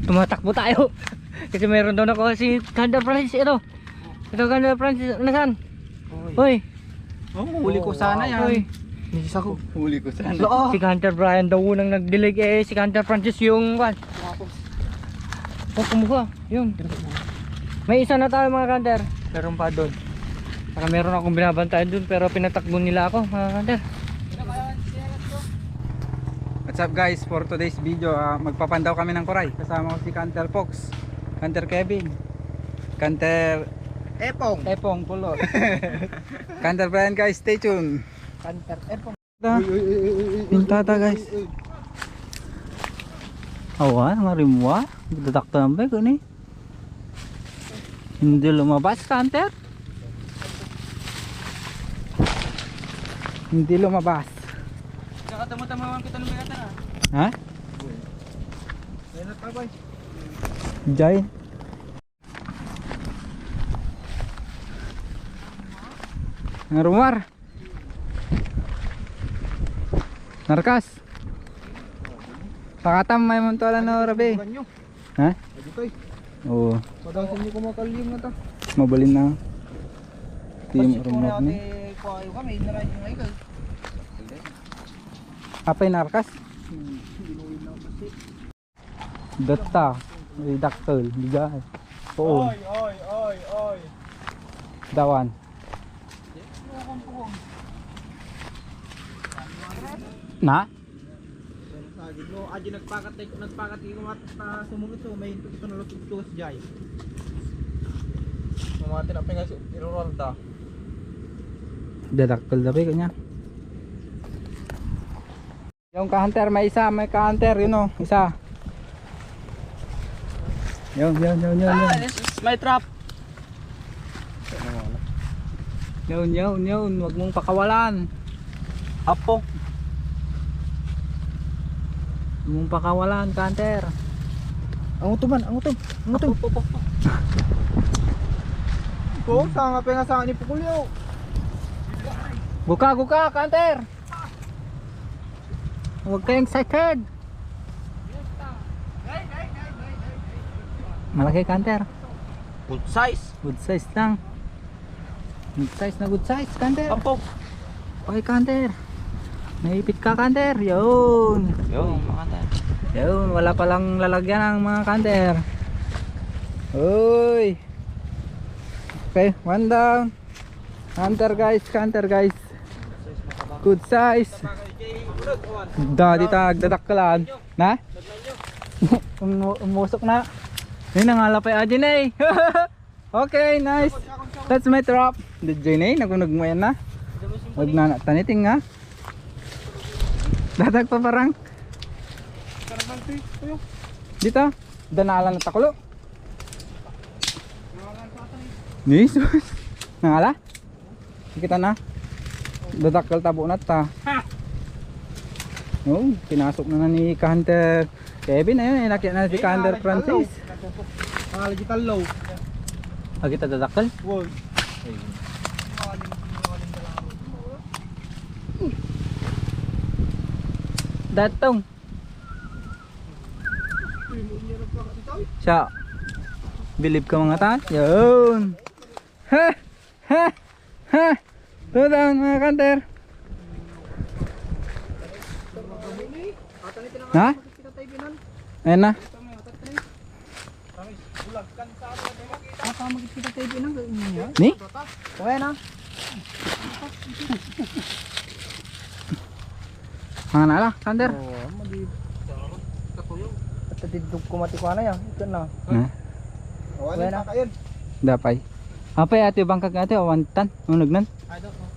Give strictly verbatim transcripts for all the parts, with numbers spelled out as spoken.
Tumatakbo tayo. Kasi mayroon daw nakuha si Thunder Francis. Ito. Ito, Thunder Francis. Nasaan? Hoy. Oh, huli ko sana yan. Hoy. Miss ako. Huli ko sana. Si Hunter Brian daw unang nagdilig, eh, si Hunter Francis yung, kwan. Oh, kumuha. Yun. May isa na tayo, mga ka-hunter. Meron pa doon. Para meron akong binabantayan doon, pero pinatakbo nila ako, mga ka-hunter. What's up, guys? For today's video, ah, magpapandaw kami ng kuray. Kasama ko si Hunter Fox, Hunter Kevin, Hunter Epong. Epong Pulot. Hunter Brian, guys, stay tuned. Hunter Epong. Uy, uy, uy, uy, uy, uy, Yung tata, uy, guys. Uy, uy. Awa, nga rimwa. Dadaktan ba ko ni? Hindi lumabas, ka-hunter? Hindi lumabas. Nakatama-tamahan kita ng bayatan, ah. Ha? Ayan na, tabay. Jay. Narumar. Narkas. Pakatam, may muntualan na, rabi. Bukan nyo. Ha? Adi tayo. Oo. Padasan nyo kumakaliw nga ta. Mabalin na. Team Kasi kung Rumor ni. Ate, kuha kayo kami, inaray yung ay kayo. Apay narkas? Hmm, binuhin lang kasi. Data. May dakkel. Bigay. Oo. Oy, oy, oy, oy. Dawan. Na? Sagid mo, adi nagpakat, nagpakat yung mga, ah, sumungit, so may ito na lutugas, Jay. Mga tinapay nga, iruralda. Dadakkel da ba kanya? Yung ka-hunter, may isa, may ka-hunter, yun o, isa. Yun, yun, yun, yun, yun. Ah, this is my trap. Yun, yun, yun. Huwag mong pakawalan. Apo. Huwag mong pakawalan, ka-hunter. Ang utob man, ang utob, ang utob. Apo, apo, apo. Ikaw, sanga pa nga sanga ni Pukulyo. Guka, guka, ka-hunter. Huwag kayong excited. Malaki, ka-hunter. Good size. Good size lang. Good size na good size, ka-hunter. Apo. Okay, ka-hunter. Naipit ka, ka-hunter. Yun. Yun, mga ka-hunter. Yun, wala palang lalagyan ang mga ka-hunter. Uy. Okay, one down. Hunter, guys, hunter, guys. Good size. Dadi ta agdadakkelan. Na? Umu-, umusok na. Ay, nangalapay aja na eh. Okay, nice. That's my trap. The J N A, nagunag mo yan na. Huwag na nataniting nga. Datag pa parang. Dito. Danalan na takulo. Jesus. Nangala? Kita na. Dadakkel tabo na ta. Oh, pinasok na na ni ka-hunter Kevin. Ayun, inakyat na si ka-hunter Francis. Pangalan di talo. Agita dadakkel? Wow. Datong. Siya. Bilib ka mga tan? Yun. Ha? Ha? Ha? Two down, mga ka-hunter. Ha? Ayan na. Apa magkita tayo din ang gawin niya? Ni? Kaya na. Mga nala, ka-hunter. Oo, mali. At didog ko matikuan na yan. Ito na. Ha? Awan Wala na. Pakayon. Dapay. Apay, ate, bangkag ate, awan tan. Unag nan. I don't know.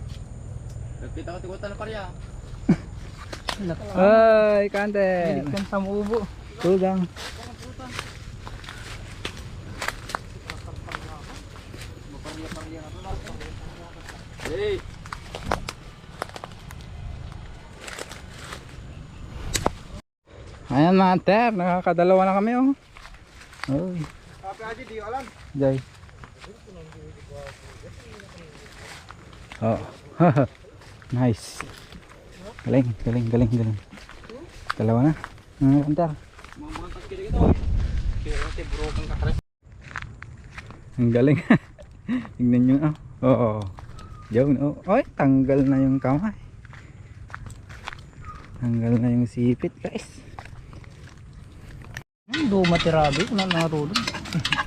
Nagkita ko tikuan na pariya. Ay, ka-hunter. Kan sa mubo. Tugang. Hey. Ayan, mga hunter, nakakadalawa na kami, oh. Oy. Happy Aji, di alam. Jay. Oh. Nice. Galing, galing, galing, galing. Dalawa na. Mga hunter. Ang galing. Tingnan nyo, oh. Oo. Yun, oh. Ay, tanggal na yung kamay. Tanggal na yung sipit, guys. Ang duma ti rabi, kung ano narulog.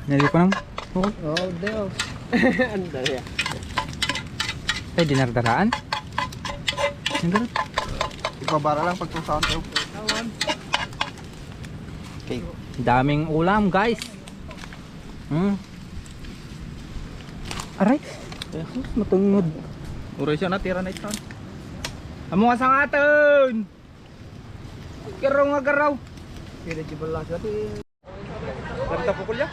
Nali ko nang. Oh. Oh, de, oh. Anda ya. Ay, dinardaraan? Ang ganun. Ibabara lang pagtusawan kayo. Okay. Daming ulam, guys. Hmm. Aray. Jesus, matungod. Uray siya, natira na ito. Amo nga sangaton. Garaw nga garaw. Pwede di bala siya, ti. Ganda po, kulya.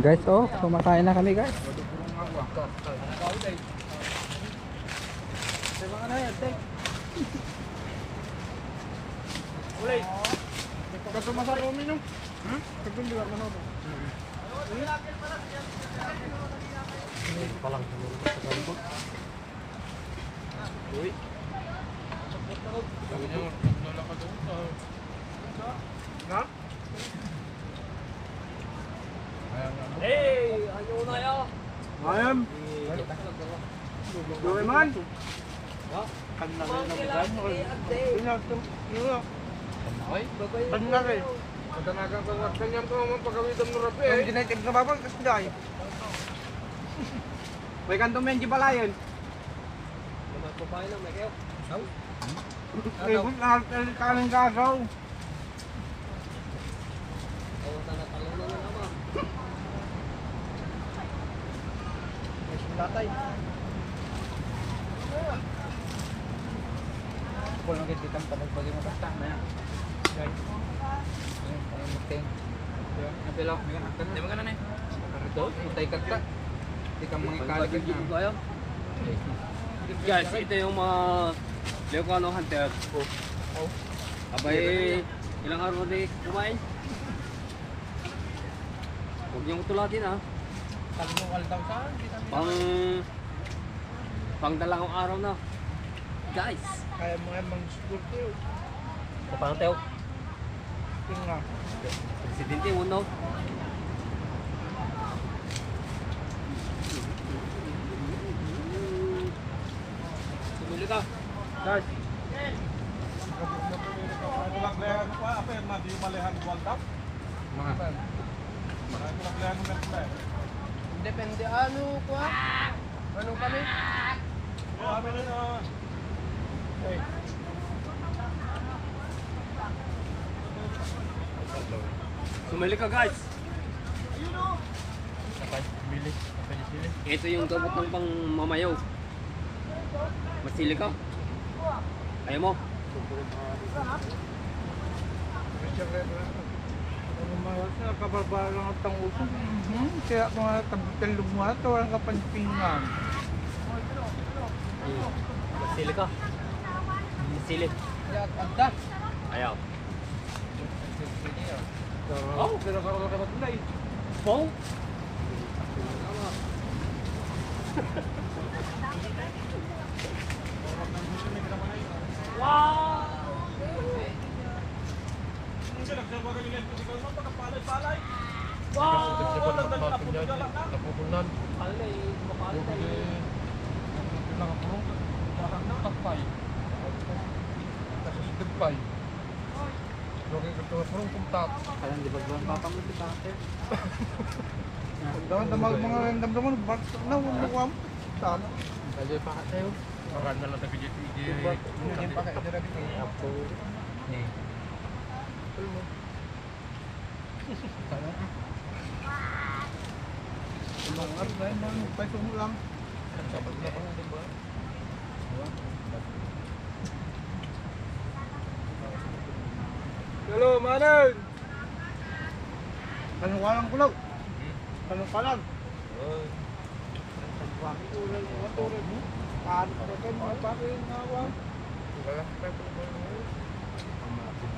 Guys, oh, kumakain na kami, guys. Sa mga na yan, tek. Ulay. Kaso masarap uminom. Hmm? Kaso hindi ka manobos. Palang. Uy. Sabi niya, naglalakad ako sa. Ha? Hey, ano na ya? Ayam. Doraemon. Ha? Kan na rin ang buwan. Tingnan, tingnan. Kan na rin. Magkanaga ka, kanyang ko naman pagawidam ng rapi, eh. Ang ginaitib na babang, kasi dahil. May kanto men di balayan. Naman po ba yun, may kayo? Saw? Ay, kung lahat ay kanin kasaw. Ay, wala na, talo na naman. Ay, sulatay. Ako lang kita ang panagbagi mo kasta na yan. Guys. Ayun, ayun, magteng. Napila? Di ba ka na, eh? Ito, putay ka ta. Di ka mga kalikag na. Guys, ito yung mga Ilocano hunter. Oh. Abay, ilang araw na di kumain? Huwag niyong utulatin, ha? Tatlong aldaw sa, hindi kami. Pang, pang dalawang araw na. Guys. Kaya mo yan mang-score kayo. Kapang tayo. Yun nga. Presidente, uno. Sumili ka. Guys. Ito lang kaya ano pa, apa yan, madi malihan buwan daw? Mga. Ito lang kaya ano meron pa eh. Depende ano, kuha. Ano kami? Oh, ano na, ah. Okay. Sumili ka, guys. Napay, sumili. Napay, sumili. Ito yung gamot ng pangmamayaw. Masili ka. Ayaw mo. Ano, mga kabarbaro lang ang tangusan. Mhm. Kaya mga tabutang lumuha, ito, walang kapansingan. Hmm. Masili ka. Masili. Kaya, agda. Ayaw. Oh, pero karon ka matunay. Oh? Wow! Wow! Ang ganda ng pupunta. Napupunan. Palay, mapalay. Yung pinakakulong, parang tapay. Kasi si Dugpay. Lagi ka ito, parang kumtat. Kaya di ba, ba, ba, pang ito sa akin? Dapat na mag-, mga damdaman, bakit na, wala ko ang tama. Kaya pa ka tayo. Parang na lang tabi dyan, sige. Hindi pa ka, hindi na, apo. Eh. Ano mo? Sana. Umangat na yun, nagpay ko mo lang. Sabag na ko na, di ba? Hello, Manong! Anong walang kulaw? Anong palag? Oy.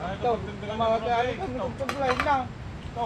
Ito, mga kaya ito, nagtutuglayin na. Ito.